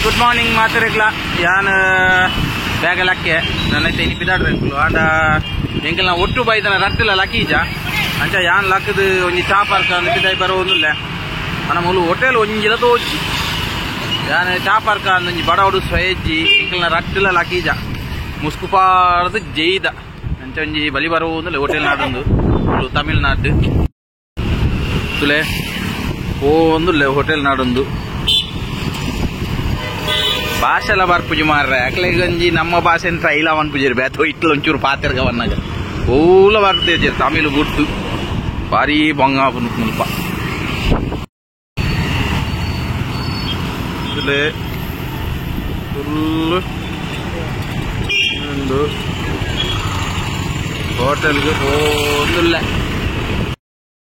Good morning ಮಾತಾಡಕ್ಲ ಯಾನ್ ಬ್ಯಾಗ ಲಕ್ಕೆ ನನ್ನ ಇನಿ ಪಿದಾಡ್ರೆ ಆಂಡ ಎಂಕಲ್ನ ಒಟ್ಟು ಬೈದನ ರಟ್ಟಿಲ್ಲ ಲಕ್ಕೀಜ ಅಂಚ ಯಾನ್ ಲಕ್ಕದ ಒಂಜಿ ಚಾ ಪಾರ್ಕ್ ಅಂದ್ ಪಿದಾಯಿ ಬರೋದಿಲ್ಲ ಅನ ಮೂಲು ಹೋಟೆಲ್ ಒಂಜಿಲ ತೋಚಿ ಯಾನ್ ಚಾ ಪಾರ್ಕ್ ಅಂದ್ ಒಂಜಿ ಬಡವಡು ಸ್ವಯಜ್ಜಿ ಎಂಕಲ್ನ ರಟ್ಟಿಲ್ಲ ಲಕ್ಕೀಜ ಮುಸ್ಕುಪಾರ್ದು ಜೈದ ಅಂಚ ಒಂಜಿ ಬಲಿ ಬರೋದಿಲ್ಲ ಹೋಟೆಲ್ ನಾಡೊಂದು ತಮಿಳ್ನಾಡು ತುಲೆ ಪೋಂದುಲ್ಲೆ ಹೋಟೆಲ್ ನಾಡೊಂದು ಭಾಷೆಲ ಬರ್ಪುಜಿ ಮಾರ್ರೆ ಅಕ್ಲೆಗಂಜಿ ನಮ್ಮ ಭಾಷೆ ಟ್ರೈಲ ಪೂಜೆರ್ ಬೇತೋ ಇಟ್ಲ ಒಂಚೂರು ಪಾತೆರ್ಗ ವನ್ನಾಗ ಓಲ ಬರ್ತೇಜೆ ತಮಿಳು ಗುಟ್ಟು ಭಾರಿ ಬಂಗ ಮುಲ್ಪ ತುಲೆ ಫುಲ್ಲು ಉಂಡು ಹೋಟೆಲ್ಗೆ ಪೋಂದುಲ್ಲೆ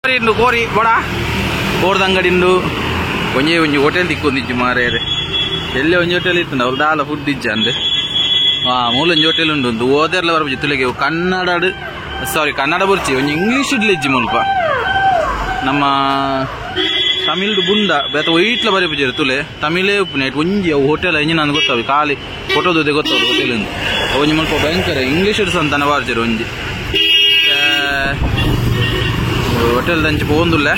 ಉಂಡು ಕೋರಿ ಬೋಡ ಕೋರ್ದ ಅಂಗಡಿ ಉಂಡು ಒಂಜಿ ಒಂಜಿ ಹೋಟೆಲ್ ತಿಕ್ಕೊಂದಿಜ್ಜಿ ಮಾರೇರೆ ಎಲ್ಲೇ ಒಂಜಿ ಹೋಟೆಲ್ ಇತ್ತು ಅವ್ರು ದಾಲ ಫುಡ್ ಇಜ್ಜ ಅಂದೆ ಮೂಲ ಒಂಜಿ ಹೋಟೆಲ್ ಉಂಡು ಒಂದು ಓದೆರ್ಲ ಬರ್ಪುಜಿ ತುಲೆಗೆ ಕನ್ನಡ ಸಾರಿ ಕನ್ನಡ ಬರ್ಚಿ ಒಂಜಿ ಇಂಗ್ಲೀಷ್ ಇಡ್ಲಿಜ್ಜಿ ಮುಲ್ಪ ನಮ್ಮ ತಮಿಳ್ದು ಬುಂಡ ಬೇತ ಒಯ್ಟ್ಲ ಬರೆಪುಜೆರ್ ತುಲೆ ತಮಿಳೇ ಉಪ್ಪುನೆ ಒಂಜಿ ಅವು ಹೋಟೆಲ್ ಎಂಜಿನ ಅಂದ್ ಗೊತ್ತಾವು ಖಾಲಿ ಫೋಟೋದೇ ಗೊತ್ತಾವು ಹೋಟೆಲ್ ಉಂದು ಒಂಜಿ ಮುಲ್ಪ ಭಯಂಕರ ಇಂಗ್ಲೀಷ್ ಸಂತಾನ ಬಾರ್ಜೆರ್ ಒಂಜಿ ಹೋಟೆಲ್ ದಂಚಿ ಪೋಂದುಲ್ಲೆ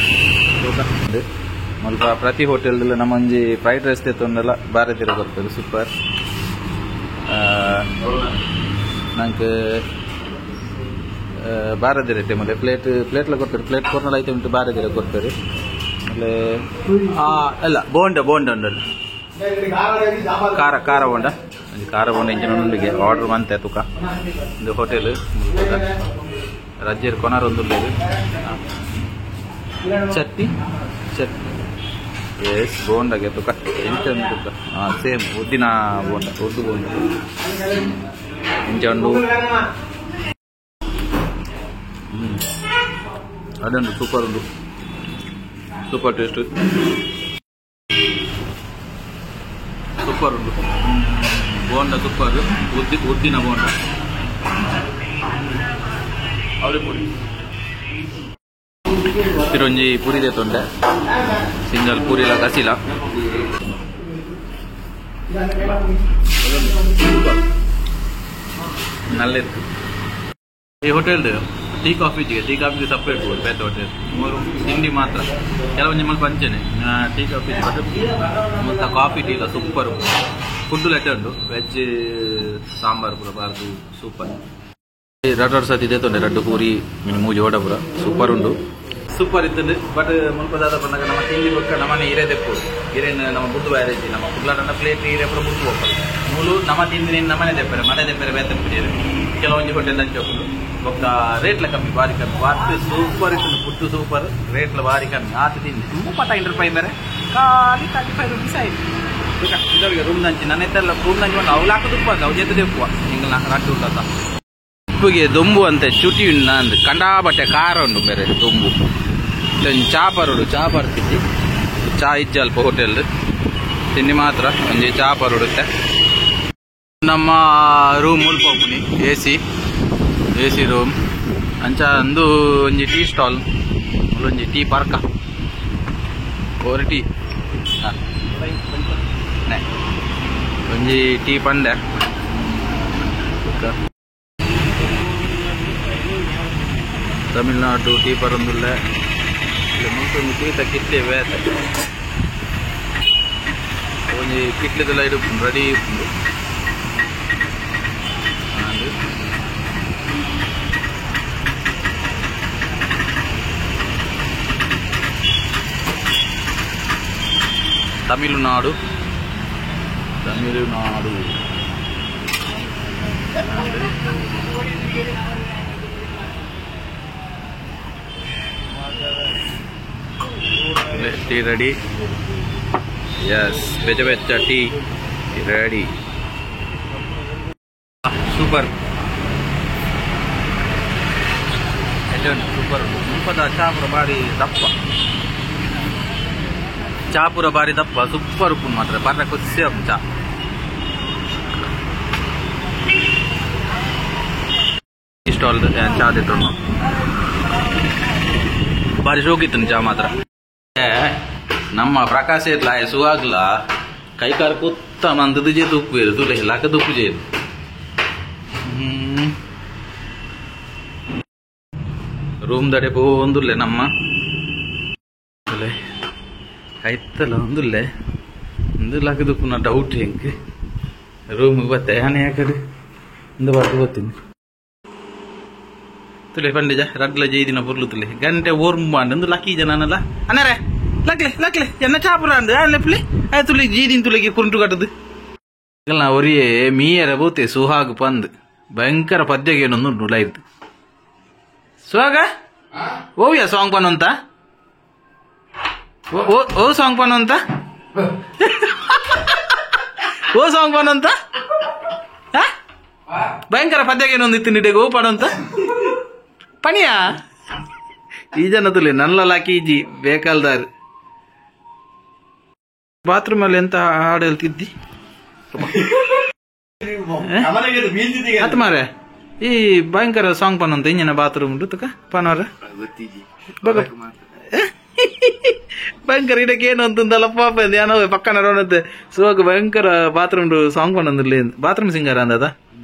ಮುಲ್ಪ ಪ್ರತಿ ಹೋಟೆಲ್ ನಮ್ಮ ಒಂಜಿ ಫ್ರೈಡ್ ರೈಸ್ ತೆತ್ತೊಂದಲ್ಲ ಬಾರಿ ತಿರ ಕೊರ್ಪೆರ್ ಸೂಪರ್ ನಂಕ್ ಬಾರ ದಿರತೆ ಮಲ್ಲೆ ಪ್ಲೇಟ್ ಪ್ಲೇಟ್ಲ ಕೊರ್ಪೆರ್ ಪ್ಲೇಟ್ ಕೊರ್ನಲ ಐತೆ ಉಂಟು ಬಾರ ದಿರ ಕೊರ್ಪೆರ್ ಮಲ್ಲೆ ಅಲ್ಲ ಬೋಂಡ ಬೋಂಡ ಉಂಡಲ್ಲ ಖಾರ ಖಾರ ಬೋಂಡ ಒಂಜಿ ಖಾರ ಬೋಂಡ ಇಂಚಿನ ಉಂಡುಗೆ ಆರ್ಡರ್ ಮಂತೆ ತುಕ ಇಂದು ಹೋಟೆಲ್ ರಜ್ಜೆರ್ ಕೊನರ್ ಒಂದುಲ್ಲೆರ್ ಚಟ್ನಿ ಚಟ್ನಿ ಎಸ್ ಬೋಂಡಗೆ ತುಕ ಎಂಚ ಉಂಡು ತುಕ ಸೇಮ್ ಉದ್ದಿನ ಬೋಂಡ ಉದ್ದು ಬೋಂಡ ಎಂಚ ಉಂಡು ಅದುಂಡು ಸೂಪರ್ ಉಂಡು ಸೂಪರ್ ಟೇಸ್ಟ್ ಸೂಪರ್ ಉಂಡು ಬೋಂಡ ಸೂಪರ್ ಉದ್ದಿ ಉದ್ದಿನ ಬೋಂಡ ಅವಳಿ ಪುಡಿ ತಿರೊಂಜಿ ಪೂರಿ ತೊಂಡೆ ಸಿಂಗಲ್ ಪೂರಿಲ ಕಸಿಲ ನಲ್ಲ ಈ ಹೋಟೆಲ್ ಟೀ ಕಾಫಿ ಟೀ ಕಾಫಿಗೆ ಸಪ್ರೇಟ್ ಬೇತೆ ಹೋಟೆಲ್ ಮೂರು ತಿಂಡಿ ಮಾತ್ರ ಕೆಲವೊಂಜಿ ಮುಲ್ಪ ಅಂಚೆನೆ ಟೀ ಕಾಫಿ ಬಟ್ ಮುಲ್ಪ ಕಾಫಿ ಟೀ ಇಲ್ಲ ಸೂಪರ್ ಫುಡ್ ಲೆಟ್ಟ ಉಂಟು ವೆಜ್ ಸಾಂಬಾರ್ ಪೂರ ಬಾರ್ದು ಸೂಪರ್ ರಡ್ಡು ಸತಿ ಇದೆ ತೊಂಡೆ ರಡ್ಡು ಪೂರಿ ಮೂಜಿ ವಡ ಪೂರ ಸೂಪರ್ ಉಂಡು ಸೂಪರ್ ಇತ್ತು ಬಟ್ ಮುಲ್ಪ ದಾದ ಬಂದಾಗ ನಮ್ಮ ತಿಂಡಿ ಬೊಕ್ಕ ನಮ್ಮನೆ ಹಿರೇ ದೆಪ್ಪು ಹಿರೇನ ನಮ್ಮ ಬುದ್ದು ಬಾಯರೇಜಿ ನಮ್ಮ ಕುಡ್ಲಾಡನ್ನ ಪ್ಲೇಟ್ ಹಿರೇ ಪೂರ ಬುದ್ದು ಹೋಗ್ತಾರೆ ಮೂಲು ನಮ್ಮ ತಿಂಡಿ ನಮ್ಮನೆ ದೆಪ್ಪರೆ ಮನೆ ದೆಪ್ಪರೆ ಬೇತೆ ಪೂಜೆರು ಕೆಲವೊಂಜಿ ಹೋಟೆಲ್ ಅಂಚೆ ಹೋಗ್ಲು ಬೊಕ್ಕ ರೇಟ್ಲ ಕಮ್ಮಿ ಭಾರಿ ಕಮ್ಮಿ ವಾತ್ ಸೂಪರ್ ಇತ್ತು ಫುಡ್ ಸೂಪರ್ ರೇಟ್ಲ ಭಾರಿ ಕಮ್ಮಿ ಆತ ತಿಂಡಿ 35 ರೂಪಾಯಿ ಬೇರೆ ಖಾಲಿ 35 ರುಪೀಸ್ ಆಯ್ತು ರೂಮ್ ದಂಚಿ ನನ್ನ ಎತ್ತಲ್ಲ ರೂಮ್ ದಂಚಿ ಒಂದು ಅವು ಲಾಕ ತುಪ್ಪ ಅವು ಜೊತೆ ದೆಪ್ಪುವ ಹಿಂಗೆ ರಡ್ಡು ಉಂಟು ಉಪ್ಪುಗೆ ದೊಂಬು ಅಂತೆ ಚುಟಿ ಉಂಡು ಅಂದ್ ಕಂಡಾಬಟ್ಟೆ ಖಾರ ಉಂಡು ಬೇರೆ ದೊಂಬು ಚಾ ಪರೋಡು ಚಾ ಬರ್ತಿದ್ದಿ ಚಾ ಇಜ್ಜ ಅಲ್ಪ ಹೋಟೆಲ್ ತಿಂಡಿ ಮಾತ್ರ ಒಂಜಿ ಚಾ ಪರೋಡುತ್ತೆ ನಮ್ಮ ರೂಮ್ ಮುಲ್ಪ ಉಪ್ಪುನಿ ಎ ಸಿ ರೂಮ್ ಅಂಚ ಅಂದು ಒಂಜಿ ಟೀ ಸ್ಟಾಲ್ ಒಂಜಿ ಟೀ ಪಾರ್ಕ ಓರ್ ಟೀ ಒಂಜಿ ಟೀ ಪಂಡೆ ತಮಿಳ್ನಾಡು ಟೀ ಪರೊಂದುಲ್ಲೆ ಮುಂಚೆ ಟೀತ ಕಿಟ್ಲಿ ಬೇತೆ ಒಂಜಿ ಕಿಟ್ಲಿದೆಲ್ಲ ಇಡುಪುಂಡು ರೆಡಿ ಇಪ್ಪುಂಡು Tamil Nadu Tamil Nadu tea ready yes ಬೆಚ್ಚ ಬೆಚ್ಚ ಟೀ ರೆಡಿ ಸೂಪರ್ ಸೂಪರ್ ಮುಲ್ಪದ ಚಾಪುರ ಬಾರಿ ದಪ್ಪ ಚಾಪುರ ಬಾರಿ ದಪ್ಪ ಸೂಪರ್ ಉಪ್ಪು ಮಾತ್ರ ಬರ್ರ ಖುಷಿ ಚಾ ಸ್ಟಾಲ್ ಚಾ ತಿಟ್ಟು ಬಾರಿ ಶೋಕಿತ್ತು ಚಾ ಮಾತ್ರ ನಮ್ಮ ಪ್ರಕಾಶ್ ಇರ್ಲ ಸುವಾಗ್ಲ ಕೈಕಾರ ಕೂತ ಮಂದದ ಜೇ ತುಪ್ಪು ಇರು ತುಲೆ ಲಾಕ ತುಪ್ಪು ಜೇನು ರೂಮ್ ದಡೆ ಪೋಂದುಲ್ಲೆ ನಮ್ಮ ತುಲೆ ಕೈತ್ತಲ ಒಂದುಲ್ಲೆ ಇಂದು ಲಾಕ ತುಪ್ಪುನ ಡೌಟ್ ಎಂಕ್ ರೂಮ್ ಬತ್ತೆ ಯಾನೆ ಯಾಕಡೆ ಇಂದು ಬಾರ್ದು ಗೊತ್ತೀನಿ ತುಲೆ ಪಂಡಿಜ ರಡ್ಲ ಜೈದಿನ ಪೊರ್ಲು ತುಲೆ ಗಂಟೆ ಓರ್ಮ ಅಂದು ಲಕ್ಕಿ ಜನನಲ್ಲ ಅಣ್ಣರೇ ಲಕ್ಲೆ ಲಕ್ಲೆ ಎನ್ನ ಚಾಪುರ ಅಂದು ಅಣ್ಣೆ ಆಯ್ ತುಲೆ ಜೀದಿನ ತುಲೆಗೆ ಕುರುಂಟು ಕಟ್ಟದು ಒರಿಯೇ ಮೀಯರ ಬೋತೆ ಸುಹಾಗ್ ಪಂದ್ ಭಯಂಕರ ಪದ್ಯಗೇನೊಂದು ಲೈರ್ದು ಸುಹಾಗ ಓವಿಯ ಸಾಂಗ್ ಪನ್ನುಂತ ಓ ಸಾಂಗ್ ಪನ್ನುಂತ ಓ ಸಾಂಗ್ ಪನ್ನುಂತ ಭಯಂಕರ ಪದ್ಯಗೇನೊಂದು ಇತ್ತು ನಿಡೆಗೆ ಓ ಪನ್ನುಂತ ಪಣಿಯಾ ಈ ಜನ ತುಲೆ ನಲ್ಲ ಲಾಕಿ ಇಜ್ಜಿ ಬೇಕಲ್ದಾರ್ ಬಾತ್ರೂಮ್ ಅಲ್ಲಿ ಎಂತ ಹಾಡು ಹೇಳ್ತಿದ್ದಿ ಅತ್ ಮಾರೆ ಈ ಭಯಂಕರ ಸಾಂಗ್ ಪನ್ನಂತ ಇಂಜಿನ ಬಾತ್ರೂಮ್ ಉಂಟು ತುಕ ಪನವರ ಭಯಂಕರ ಇದಕ್ಕೆ ಏನು ಅಂತಂದಲ್ಲ ಪಾಪ ಏನೋ ಪಕ್ಕನ ರೋಣತ್ತೆ ಸುವಾಗ ಭಯಂಕರ ಬಾತ್ರೂಮ್ ಸಾಂಗ್ ಪನ್ನೊಂದಿಲ್ಲ ಬಾತ್ರೂಮ್ ಸಿಂಗರ್ ಅಂದದ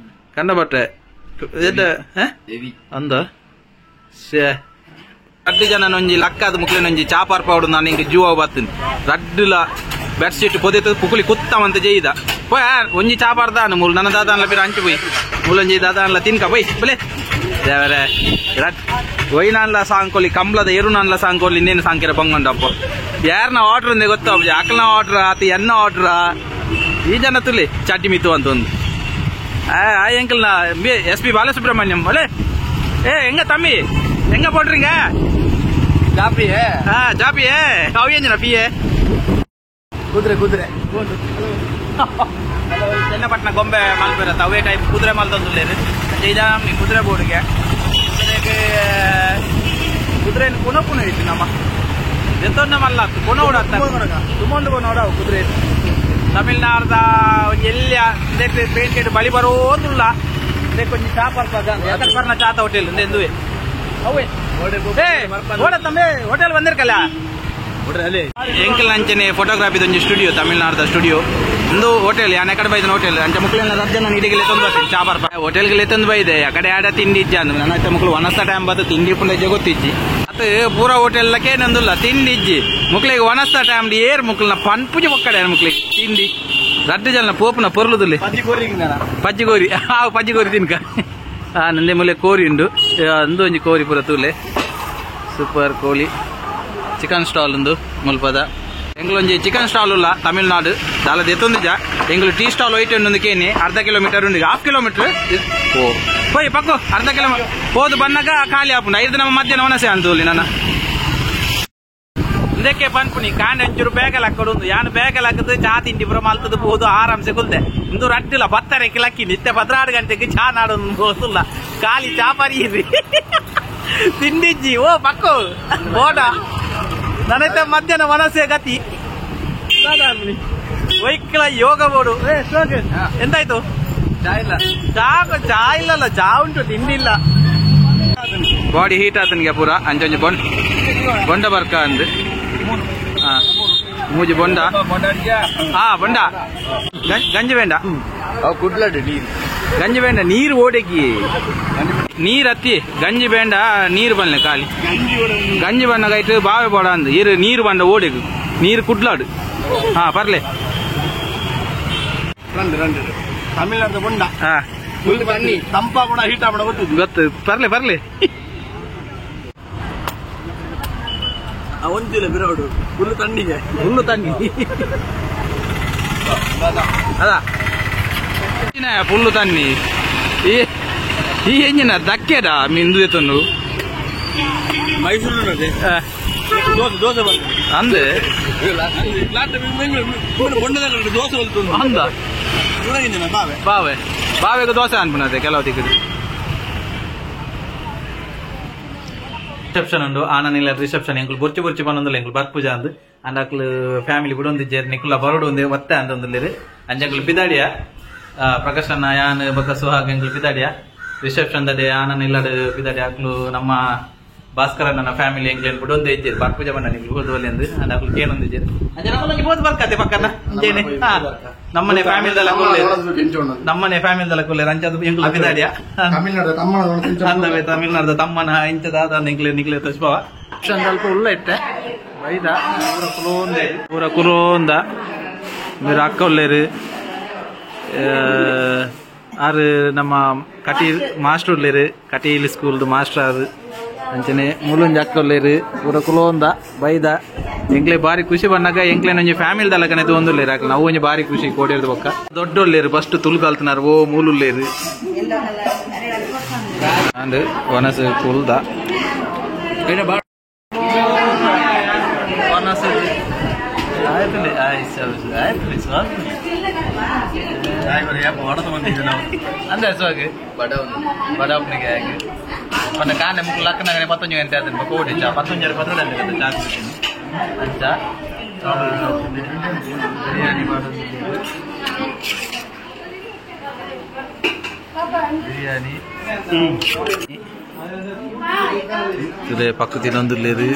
ಕಂಡ ಬಟ್ಟೆ ಅಂದ ರಡ್ಡು ಜನ ನೊಂಜಿ ಲಕ್ಕದ ಮುಕ್ಲೆ ನೊಂಜಿ ಚಾಪಾರ್ ಪೌಡು ನಾನು ಹಿಂಗೆ ಜೂವ ಬತ್ತೀನಿ ರಡ್ಡುಲ ಬೆಡ್ಶೀಟ್ ಪೊದೆತು ಪುಕುಲಿ ಕುತ್ತವಂತ ಜೈದ ಪೋಯ್ ಒಂಜಿ ಚಾಪಾರ್ದಾನು ಮೂಲು ನನ್ನ ದಾದಾನ್ಲ ಪಿರ ಅಂಚು ಪೋಯ್ ಮೂಲೊಂಜಿ ದಾದಾನ್ಲ ತಿನ್ಕ ಪೋಯ್ ಬಲೆ ದೇವರೇ ರಡ್ ಒಯ್ನಾನ್ಲ ಸಾಂಕೊಲಿ ಕಂಬ್ಲದ ಎರುನಾನ್ಲ ಸಾಂಕೊಲಿ ಇನ್ನೇನು ಸಾಂಕಿರ ಬಂಗೊಂಡಪ್ಪ ಯಾರನ್ನ ಆರ್ಡ್ರ್ ಅಂದೆ ಗೊತ್ತ ಅಕ್ಕನ ಆರ್ಡ್ರ ಆತ ಎನ್ನ ಆರ್ಡ್ರ ಈ ಜನ ತುಲಿ ಚಟ್ಟಿ ಮಿತ್ತು ಅಂತ ಒಂದು ಆಯ್ ಅಂಕಲ್ ನಾ ಎಸ್ ಪಿ ಬಾಲಸುಬ್ರಹ್ಮಣ್ಯಂ ಬಲೆ ಏ ಹೆಂಗ ತಮ್ಮಿ ಹೆಂಗ போடுறீங்க ಜಾಪಿಯೇ ಜಾಪಿಯೇ ಅವು ಪಿಯೇ ಕುದುರೆ ಕುದುರೆ ಚನ್ನಪಟ್ಟಣ ಗೊಂಬೆ ಮಲ್ಪೆರ ಅವೇ ಟೈಪ್ ಕುದುರೆ ಮಲ್ತೊಂದುಲ್ಲೇರು ಇದಾಮ್ನಿ ಕುದುರೆ ಬೋರ್ಡ್ಗೆ ಕುದುರೆಗೆ ಕುದುರೆ ಪುನಃ ಪುನಃ ಇತ್ತು ನಮ್ಮ ಎತ್ತೊಂದ ಮಲ್ಲ ಪುನಃ ಓಡಾಡ್ತಾರೆ ತುಮೊಂದು ಕೊನೋಡ ಕುದುರೆ ತಮಿಳ್ನಾಡ್ದ ಒಂಜಿ ಎಲ್ಲಿಯ ಪೇಂಟೆಡ್ ಬಳಿ ಬರೋದುಲ್ಲ ಕೊಂಚ ಚಾ ಪರ್ಪ ಚಾತ ಹೋಟೆಲ್ ಎಂದುವೆ ಅವೇ ಓಡ ತಮ್ಮೆ ಹೋಟೆಲ್ ಬಂದಿರ್ಕಲ್ಲ ಎಂಕಲ್ ಅಂಚನೆ ಫೋಟೋಗ್ರಫಿ ಒಂಜಿ ಸ್ಟುಡಿಯೋ ತಮಿಳ್ನಾಡ್ದ ಸ್ಟುಡಿಯೋ ಒಂದು ಹೋಟೆಲ್ ಯಾನೆ ಕಡೆ ಬೈದನ ಹೋಟೆಲ್ ಅಂಚೆ ಮುಕ್ಳಿನ ರಜ್ಜ ನಾನು ಇಡಿಗೆ ತಂದು ಬರ್ತೀನಿ ಚಾ ಬರ್ಪ ಹೋಟೆಲ್ಗೆ ತಂದು ಬೈದೆ ಆ ಕಡೆ ಆಡ ತಿಂಡಿ ಇಜ್ಜ ಅಂದ್ ನನ್ನ ಅತ್ತೆ ಮುಕ್ಳು ಒಣಸ್ತ ಟೈಮ್ ಬತ್ತು ತಿಂಡಿ ಪುಂಡ ಇಜ್ಜೆ ಗೊತ್ತಿಜ್ಜಿ ಅದು ಪೂರ ಹೋಟೆಲ್ಲಕ್ಕೆ ನಂದುಲ್ಲ ತಿಂಡಿ ಇಜ್ಜಿ ಮುಕ್ಳಿಗೆ ಒಣಸ್ತ ಟೈಮ್ ಏರ್ ಮುಕ್ಳನ ಪನ್ಪುಜಿ ಒಕ್ಕಡೆ ಮುಕ್ಳಿಗೆ ತಿಂಡಿ ರಡ್ಡು ಜನ ಪೋಪುನ ಪೊರ್ಲುದುಲ್ಲೆ ಪಜ್ಜಿಗೋರಿ ಆ ಪಜ್ಜಿಗೋರಿ ತಿನ್ಕ ಆ ನಂದೆ ಮೂಲೆ ಕೋರಿ ಉಂಡು ಅಂದು ಒಂಜಿ ಕೋರಿ ಪೂರ ತೂಲೆ ಸೂಪರ್ ಕೋಳಿ ಚಿಕನ್ ಸ್ಟಾಲ್ ಉಂದು ಮುಲ್ಪದ ಎಂಗ್ಲೊಂಜಿ ಚಿಕನ್ ಸ್ಟಾಲ್ ಉಲ್ಲ ತಮಿಳ್ನಾಡು ದಾಲದ ಎತ್ತೊಂದಿಜ ಎಂಗ್ಲು ಟೀ ಸ್ಟಾಲ್ ಒಯ್ಟ್ ಉಂಡು ಕೇನಿ ಅರ್ಧ ಕಿಲೋಮೀಟರ್ ಉಂಡು ಹಾಫ್ ಕಿಲೋಮೀಟರ್ ಓ ಪೋಯ್ ಪಕ್ಕು ಅರ್ಧ ಕಿಲೋಮೀಟರ್ ಹೋದು ಬನ್ನಾಗ ಖಾಲಿ ಆಪುಂಡು ಐದು ನಮ್ಮ ಮಧ್ಯಾಹ್ನ ಒಣಸೆ ಅಂತೂಲಿ ನನ್ನ ಇದಕ್ಕೆ ಪನ್ಪುನಿ ಕಾಂಡೆ ಒಂಚೂರು ಬೇಗಲ್ ಹಾಕೊಡು ಯಾನು ಬೇಗಲ್ ಹಾಕದು ಚಾ ತಿಂಡಿ ಪುರ ಮಲ್ತದ ಹೋದು ಆರಾಮ್ಸೆ ಕುಲ್ದೆ ಇಂದು ರಟ್ಟಿಲ್ಲ ಪತ್ತರಕ್ಕೆ ಲಕ್ಕಿ ನಿತ್ಯ 14 ಗಂಟೆಗೆ ಚಾ ನಾಡೊಂದು ಹೋದುಲ್ಲ ಖಾಲಿ ಚಾ ಪರಿ ತಿಂಡಿಜ್ಜಿ ಓ ಪಕ್ಕು ಬೋಡ ನನಗೆ ಮಧ್ಯಾಹ್ನ ಮನಸ್ಸೇ ಗತಿ ವೈಕ್ಲ ಯೋಗ ಬೋಡು ಎಂತಾಯ್ತು ಚಾ ಇಲ್ಲ ಚಾ ಚಾ ಇಲ್ಲಲ್ಲ ಚಾ ಉಂಟು ತಿಂಡಿಲ್ಲ ಬಾಡಿ ಹೀಟ್ ಆತನಿಗೆ ಪೂರ ಅಂಚೊಂಜಿ ಬೊಂಡ ಬೊಂಡ ಬರ್ಕ ಅಂದು ಮೂಜಿ ಬೊಂಡ ಹಾ ಬೊಂಡ ಗಂಜಿ ಬೇಂಡ ಗಂಜಿ ಬೇಂಡ ನೀರು ಓಡಗಿ ನೀರ್ ಹತ್ತಿ ಗಂಜಿ ಬೇಂಡ ನೀರು ಬನ್ನೆ ಖಾಲಿ ಗಂಜಿ ಬಣ್ಣ ಗೈಟ್ ಬಾವೆ ಬೋಡ ಅಂದು ಇರು ನೀರು ಬಂಡ ಓಡಿಗು ನೀರು ಕುಡ್ಲಾಡು ಹಾ ಪರ್ಲೆ ತಮಿಳ್ನಾಡು ಬೊಂಡ ಹಾ ತಂಪಾ ಕೂಡ ಹೀಟ್ ಆಪಡ ಗೊತ್ತು ಗೊತ್ತು ಪರ್ಲೆ ಪರ್ಲೆ ಒಂದಿಲ್ಲ ಬಿರೋಡು ಹುಲ್ಲು ತಣ್ಣಿಗೆ ಹುಲ್ಲು ತಣ್ಣಿ ಅದ ಪುಲ್ಲು ತಣ್ಣಿ ಈ ಈ ಎಂಜಿನ ದಕ್ಕೆದ ಮಿಂದು ಎತ್ತೊಂದು ಮೈಸೂರು ದೋಸೆ ದೋಸೆ ಬಂತು ಅಂದೆ ದೋಸೆ ಬಂತು ಅಂದ ಬಾವೆ ಬಾವೆ ಬಾವೆಗೆ ದೋಸೆ ಅನ್ಪುನದೆ ಕೆಲವು ತಿಕ್ಕದು ರಿಸೆಪ್ಷನ್ ಉಂಡು ಆನನಿಲ್ಲ ರಿಸೆಪ್ಷನ್ ಎಂಕುಲು ಬೊರ್ಚಿ ಬೊರ್ಚಿ ಪನ್ನೊಂದುಲ್ಲ ಎಂಕುಲು ಬರ್ಪೂಜ ಅಂದು ಅಂಡ್ ಅಕ್ಲು ಫ್ಯಾಮಿಲಿ ಬಿಡೊಂದಿಜ್ಜೆರ್ ನಿಕುಲ ಬರೋಡು ಒಂದೇ ಒತ್ತೆ ಅಂತಂದುಲ್ಲೇರು ಅಂಜಂಕುಲು ಬಿದಾಡಿಯ ಪ್ರಕಾಶನ ಯಾನ್ ಬೊಕ್ಕ ಸುಹಾಗ್ ಎಂಕುಲು ಬಿದಾಡಿಯ ರಿಸೆಪ್ಷನ್ ದಡೆ ಆನನ್ ಇಲ್ಲಡ್ ಬಿದಾಡಿ ಅಕ್ಲು ನಮ್ಮ ಭಾಸ್ಕರ ನನ್ನ ಫ್ಯಾಮಿಲಿ ಎಂಕ್ಲೇನ್ ಬಿಡೊಂದು ಇಜ್ಜೇರು ಬರ್ಪೂಜೆ ಬಣ್ಣ ನಿಮ್ಗೆ ಹೋದವಲ್ಲಿ ಅಂದು ಅಂಡ್ ಅಕ್ಲು ಕೇನೊಂದು ಇಜ್ಜೇರು ಅಂಚೆ ನಮ್ಮನೆ ಬೋದು ಬರ್ಕತೆ ಪಕ್ಕನ ಇಂಚೇನೆ ನಮ್ಮನೆ ಫ್ಯಾಮಿಲಿದಲ್ಲ ನಮ್ಮನೆ ಫ್ಯಾಮಿಲಿದಲ್ಲ ಕುಲ್ಲೇರು ಅಂಚ ಅದು ಎಂಕ್ಲು ಬಿದಾಡಿಯ ತಮಿಳ್ನಾಡು ತಮಿಳ್ನಾಡು ತಮ್ಮನ ಇಂಚದಾದ ಎಂಕ್ಲೆ ನಿಕ್ಲೆ ತಶ್ಬಾವ ಸ್ವಲ್ಪ ಉಳ್ಳ ಇಟ್ಟೆ ಬೈದ ಪೂರ ಕುಲೋಂದೆ ಪೂರ ಕುಲೋಂದ మీరు ಅಕ್ಕ ಉಳ್ಳೇರು ಆರು ನಮ್ಮ ಕಟೀಲ್ ಮಾಸ್ಟರ್ ಉಳ್ಳೇರು ಕಟೀಲ್ ಸ್ಕೂಲ್ದು ಮಾಸ್ಟರ್ ಆರು ಅಂಚನೆ ಮೂಲೊಂಜಿ ಅಕ್ಕ ಉಳ್ಳೇರು ಪೂರ ಕುಲೋಂದ ಬೈದ ಎಂಕ್ಲೆ ಬಾರಿ ಖುಷಿ ಬಂದಾಗ ಎಂಕ್ಲೆ ಒಂಜಿ ಫ್ಯಾಮಿಲಿ ದಲಕನೆ ತೋಂದುಲ್ಲೇರು ಅಕ್ಕ ನಾವು ಒಂಜಿ ಬಾರಿ ಖುಷಿ ಕೋಡಿರ್ದು ಬೊಕ್ಕ ದೊಡ್ಡ ಉಳ್ಳೇರು ಫಸ್ಟ್ ತುಳು ಕಲ್ತನಾರು ಓ ಮೂಲುಲ್ಲೇರು ಅಂಡ್ ವನಸು ಕುಲ್ದ ವನಸು ಕಾನೆ ಮುಕ್ಕು ಲಕ್ಕನಗನೆ 11 ಗಂಟೆ ಆದ ಕೋಡಿ ಚಾ 11 12 ಚಾ ಕುಡಿತೀನಿ ಅಂಚ ಬಿರಿಯಾನಿ ಮಾಡೋದು ಬಿರಿಯಾನಿ ಪಕ್ಕ ತಿನ್ನೊಂದುಲ್ಲೇರು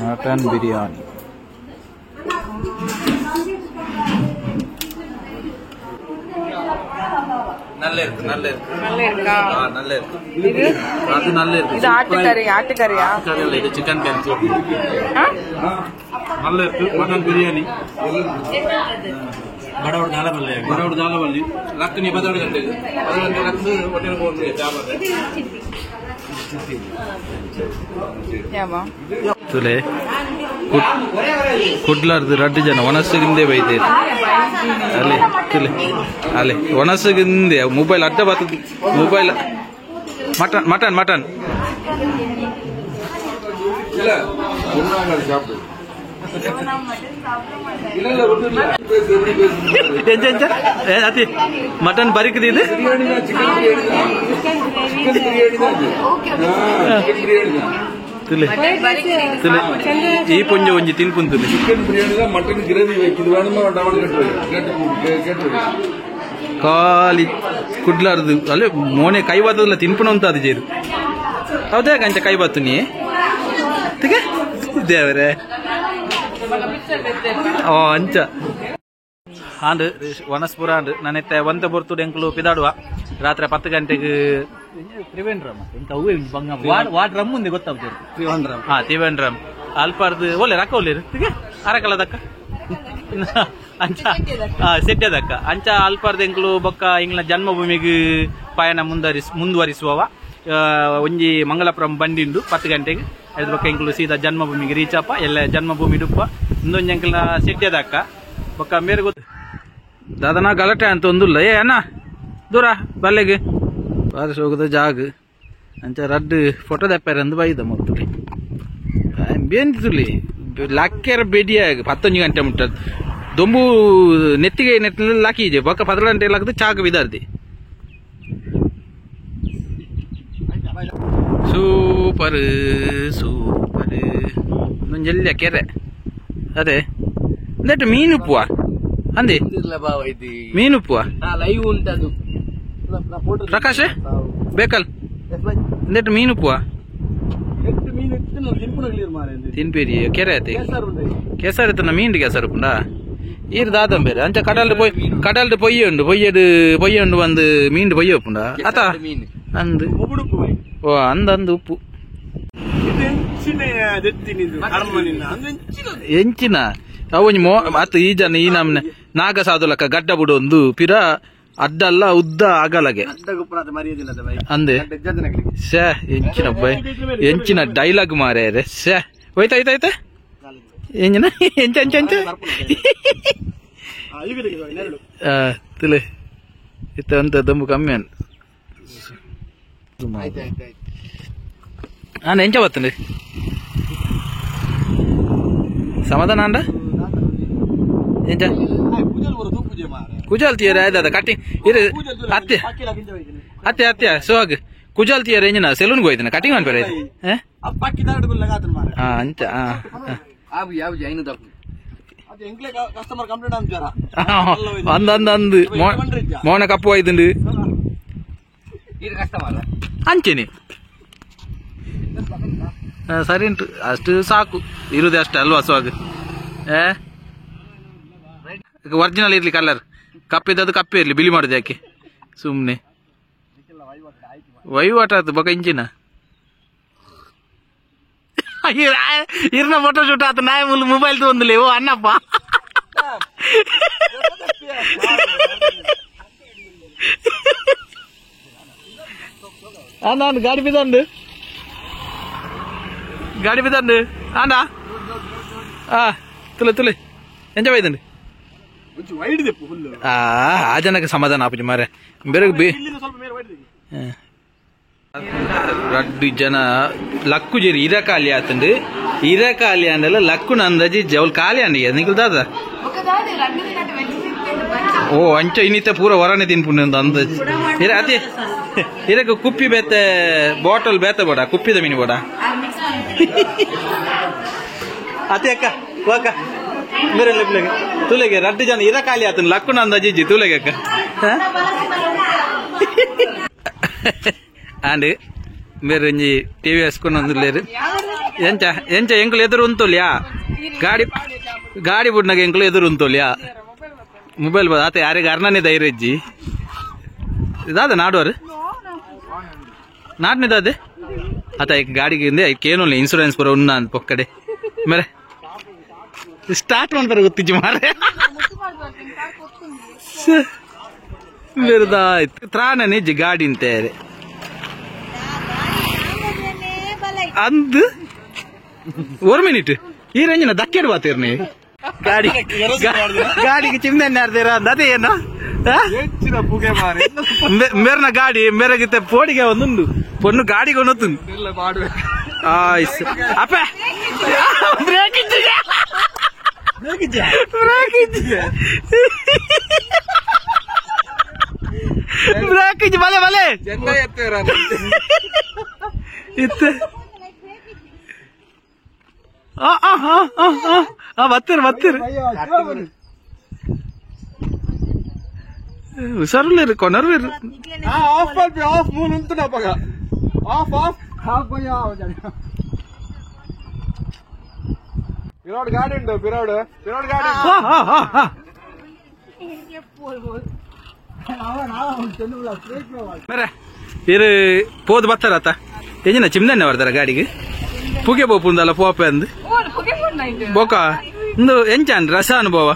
ಮಟನ್ ಬಿರಿಯಾನಿ நல்ல இருக்கு நல்ல இருக்கு நல்ல இருக்கா நல்ல இருக்கு இது அது நல்ல இருக்கு இது ஆட்டுக்கறி ஆட்டுக்கறியா கறி இல்ல இது சிக்கன் கறி நல்ல இருக்கு மட்டன் பிரியாணி ಬಡವಡ ಜಾಲಬಲ್ಲಿ ಬಡವಡ ಜಾಲಬಲ್ಲಿ ಲಕ್ಕನಿ 12 ಗಂಟೆಗೆ 12 ಗಂಟೆ ಲಕ್ಕ ಹೋಟೆಲ್ ಹೋಗಿ ಚಾಮರೆ ತುಲೆ ಕುಡ್ಲಾರ್ದು ರಡ್ಡು ಜನ ಒಣಸುಗಿಂದೆ ಬೈತೇರು ಅಲ್ಲೇ ತುಲೆ ಅಲ್ಲೇ ಒಣಸುಗಿಂದೆ ಮೊಬೈಲ್ ಅಡ್ಡ ಬರ್ತದೆ mobile mutton mutton mutton mutton ಬರಿಕದಿ ಇದು ತುಲೆ ತುಲೆ ಈ ಪೊಂಜ ಒಂಜಿ ತಿನ್ಪುಂತುಲೆ ಚಿಕನ್ ಬಿರಿಯಾನಿ ಮಟನ್ ಗ್ರೇವಿ ಇದು வேணுமா வேண்டாமான்னு கேட்டு ಖಾಲಿ ಕುಡ್ಲಾರ್ದು ಅಲ್ಲೇ ಮೋನೆ ಕೈ ಬಾತದಲ್ಲ ತಿನ್ಪುಣ ಅಂತ ಅದು ಜೇರು ಹೌದಾ ಗಂಚ ಕೈ ಬಾತು ನೀ ದೇವರೇ ಓ ಅಂಚ ಆಂಡ್ ವನಸ್ಪುರ ಆಂಡ್ ನಾನೆತ್ತೆ ಒಂತೆ ಬೊರ್ತುಡು ಎಂಕುಲು ಪಿದಾಡುವ ರಾತ್ರಿ 10 ಗಂಟೆಗೆ ತ್ರಿವೇಂದ್ರಮ್ ಎಂತ ಅವೇ ಬಂಗ what rum ఉంది ಗೊತ್ತಾಗ್ತದೆ ತ್ರಿವೇಂದ್ರಮ್ ಹಾ ತ್ರಿವೇಂದ್ರಮ್ ಅಲ್ಪಾರ್ದು ಒಳ್ಳೆ ರಕ್ಕ ಒಳ್ಳೆ ಅರಕಲದಕ್ಕ ಅಂಚ ಸೆಟ್ಟದಕ್ಕ ಅಂಚ ಅಲ್ಪಾರ್ದ ಎಂಕುಲು ಬೊಕ್ಕ ಇಂಗ್ಲ ಜನ್ಮಭೂಮಿಗೆ ಪಯಣ ಮುಂದುವರಿಸುವವ ಒಂಜಿ ಮಂಗಳಪುರಂ ಬಂದಿಂಡು 10 ಗಂಟೆಗೆ ಅದ್ರ ಬೊಕ್ಕ ಎಂಕುಲು ಸೀದಾ ಜನ್ಮಭೂಮಿಗೆ ರೀಚ್ ಅಪ್ಪ ಎಲ್ಲ ಜನ್ಮಭೂಮಿ ಡುಪ್ಪ ಇಂದೊಂಜಿ ಎಂಕಲ್ನ ಸೆಟ್ಟದಕ್ಕ ಬೊಕ್ಕ ಮೇರೆ ಗೊತ್ತು ದಾದನ ಗಲಾಟೆ ಅಂತ ಒಂದುಲ್ಲ ಏ ಅಣ್ಣ ದೂರ ಬಲ್ಲೆಗೆ ಬಾರಿಸ್ ಹೋಗುದ ಜಾಗ ಅಂಚ ರಡ್ಡು ಫೋಟೋ ದಪ್ಪಾರಂದು ಬೈದ ಮೊತ್ತಲಿ ಬೇಂತಿಲಿ ಲಕ್ಕೆರ ಬೆಡಿಯಾಗ 11 ಗಂಟೆ ಮುಟ್ಟ ದೊಂಬು ನೆತ್ತಿಗೆ ನೆತ್ತಿನ ಲಾಕಿ ಇದೆ ಬೊಕ್ಕ 12 ಗಂಟೆ ಲಾಕದ ಚಾಕ ಬಿದಾರ್ದಿ ಸೂಪರ್ ಸೂಪರ್ ಒಂಜೆಲ್ಲ ಕೆರೆ ಅದೇ that ಮೀನು ಉಪ್ಪುವ ಅಂದೆ ಮೀನು ಉಪ್ಪುವ ಲೈವ್ ಉಂಟದು ಪ್ರಕಾಶ್ ಬೇಕಲ್ that ಮೀನು ಉಪ್ಪುವ ತಿನ್ಪೇರಿ ಕೆರೆ ಆಯ್ತು ಕೆಸರು ಇತ್ತನ ಮೀನು ಕೆಸರು ಉಪ್ಪುಂಡ ಈರ್ ದಾದಂ ಬೇರೆ ಅಂಚ ಕಡಲ್ಡ್ ಪೊಯ್ ಕಡಲ್ಡ್ ಪೊಯ್ಯ ಉಂಡು ಪೊಯ್ಯಡು ಪೊಯ್ಯ ಉಂಡು ಒಂದು ಮೀನು ಪೊಯ್ಯ ಉಪ್ಪುಂಡ ಅತ ಅಂದು ಓ ಅಂದ ಅಂದು ಉಪ್ಪು ಎಂಚಿನ ಅವು ಮೋ ಅತ್ತ ಈ ಜನ ಈ ನಮ್ನೆ ನಾಗ ಸಾಧುಲಕ್ಕ ಗಡ್ಡ ಬುಡು ಒಂದು ಪಿರ ಅಡ್ಡಲ್ಲ ಉದ್ದ ಆಗಲಗೆ ಅಂದೆ ಶೇ ಎಂಚಿನ ಬೈ ಎಂಚಿನ ಡೈಲಾಗ್ ಮಾರೇ ಶೇ ಹೋಯ್ತಾ ಆಯ್ತಾ ಆಯ್ತಾ ಎಂಜಿನ ಎಂಚ ಎಂಚ ಎಂಚ ತುಲೆ ಇತ್ತ ಅಂತ ದೊಂಬು ಕಮ್ಮಿ ಅನ್ ನಾನು ಎಂಚ ಬರ್ತೇನೆ ಸಮಾಧಾನ ಅಂಡ ಎಂಚ ಕುಜಲ್ ತೀರ ಆಯ್ತು ಕಟ್ಟಿಂಗ್ ಇರು ಅತ್ತೆ ಅತ್ತೆ ಅತ್ತೆ ಸೋಗ್ ಕುಜಲ್ ತೀರ ಎಂಜಿನ ಸೆಲೂನ್ಗೆ ಹೋಯ್ತಾನೆ ಕಟಿಂಗ್ ಅನ್ಪೇರೆ ಹಾ ಅಂಚ ಅಂದ ಅಂದ ಅಂದು ಮೋನ ಕಪ್ಪು ಆಯ್ತುಂಡು. ಅಂಚೆನೆ ಸರಿ ಉಂಟು ಅಷ್ಟು ಸಾಕು ಇರುದೇ ಅಷ್ಟೇ ಅಲ್ವಾ ಸ್ವಾಗ ಒರಿಜಿನಲ್ ಇರ್ಲಿ ಕಲರ್ ಕಪ್ಪಿದ್ದದು ಕಪ್ಪೆ ಇರ್ಲಿ ಬಿಳಿ ಮಾಡುದು ಯಾಕೆ ಸುಮ್ಮನೆ ವಹಿವಾಟ ಆಯ್ತು ಬೊಕ ಇಂಚಿನ ಇರ್ನ ಫೋಟೋ ಶೂಟ್ ಆತು ನಾಯಿ ಮುಲ್ಲು ಮೊಬೈಲ್ ತೊಂದಲೇ ಓ ಅಣ್ಣಪ್ಪ ಅಣ್ಣ ಗಾಡಿ ಬಿದಂಡು ಗಾಡಿ ಬಿದಂಡು ಅಣ್ಣ ತುಲೆ ತುಲೆ ಎಂಜಾಯ್ ಆಯ್ತಂడి ಆ ಜನಕ್ಕೆ ಸಮಾಧಾನ ಆಪುಜಿ ಮಾರೆ ಬೇರೆ ಬಿ ರಡ್ಡು ಜನ ಲಕ್ಕು ಜೇರಿ ಇರ ಖಾಲಿ ಆತಂಡು ಇರ ಖಾಲಿ ಅಂಡಲ್ಲ ಲಕ್ಕು ನಂದಜಿ ಜವಲ್ ಖಾಲಿ ಅಂಡಿ ನಿಕಲ್ ದಾದ ಓ ಅಂಚ ಇನ್ನಿತ ಪೂರ ಹೊರನೆ ತಿನ್ಪುಂಡು ಒಂದು ಅಂದಾಜು ಇರ ಅತಿ ಇರಕ್ಕೆ ಕುಪ್ಪಿ ಬೇತೆ ಬಾಟಲ್ ಬೇತೆ ಬೋಡ ಕುಪ್ಪಿದ ಮೀನು ಬೋಡ ಅತಿ ಅಕ್ಕ ಓಕ ಬೇರೆ ಲಕ್ಲೆಗೆ ತುಲೆಗೆ ರಡ್ಡು ಜನ ಇರ ಖಾಲಿ ಆತನ ಲಕ್ಕು ನಂದಜಿ ತುಲೆಗೆ ಅಕ್ಕ ಅಂಡ್ ಬೇರೆ ಒಂಜಿ ಟಿವಿ ಹಸ್ಕೊಂಡು ಒಂದುಲ್ಲೇರು ಎಂಚ ಎಂಚ ಎಂಕುಲು ಎದುರು ಉಂತೋಲ್ಯಾ ಗಾಡಿ ಗಾಡಿ ಬುಡ್ನಾಗ ಎಂಕುಲು ಎದುರು ಉಂತೋಲ್ಯಾ ಮೊಬೈಲ್ ಬದ ಆತ ಯಾರಿಗೆ ಅರ್ಣನೇ ಧೈರ್ಯ ಇಜ್ಜಿ ಇದಾದ ನಾಡುವರು ನಾಡ್ನಿದಾದೆ ಆತ ಗಾಡಿಗೆ ಐಕೆ ಇನ್ಸೂರೆನ್ಸ್ ಪೂರ ಉನ್ನ ಅಂತ ಪೊಕ್ಕಡೆ ಮೇರೆ ಸ್ಟಾರ್ಟ್ ಮಾಡ್ತಾರೆ ಗೊತ್ತಿಜ್ಜಿ ಮಾರೆ ಬೇರೆದಾಯ್ತು ತ್ರಾಣ ನಿಜ ಗಾಡಿ ಅಂತಾರೆ ಅಂದ್ ஒரு மினிட் ಈ ರಂಜನ ದಕ್ಕೆಡು ಬಾತಿರ್ನಿ ಗಾಡಿ ಗಾಡಿಗೆ ಚಿಮ್ನೆ ಆಡ್ತೀರ ಅದೇ ಏನು ಮೇರ್ನ ಗಾಡಿ ಮೇರಗಿತ್ತೆ ಪೋಡಿಗೆ ಒಂದೊಂದು ಪೊಣ್ಣು ಗಾಡಿಗೆ ಒಂದೊಂದು ಅಪ್ಪ ಬ್ರೇಕ್ ಬ್ರೇಕ್ ಇಜ್ಜಿ ಬಲೆ ಬಲೆ ಇತ್ತು ಬತ್ತೀರಿ ಬತ್ತೀರಿ ಹುಷಾರು ಕೊನರು ಆಫ್ ಆಫ್ ಮೂಲ ಉಂಟು ಆಫ್ ಆಫ್ ಪಿರೋಡ್ ಗಾಡಿ ಉಂಟು ಪಿರೋಡ್ ಪಿರೋಡ್ ಗಾಡಿ ಇರು ಪೋದು ಬತ್ತಾರತ್ತ ಎಂಜಿನ ಚಿಮ್ನೆ ಬರ್ತಾರ ಗಾಡಿಗೆ ಪುಗೆ ಪೋಪುಂದಲ್ಲ ಪೋಪೆ ಅಂದ್ ಬೋಕ ಇಂದು ಎಂಚಾನ್ ರಸ ಅನುಭವ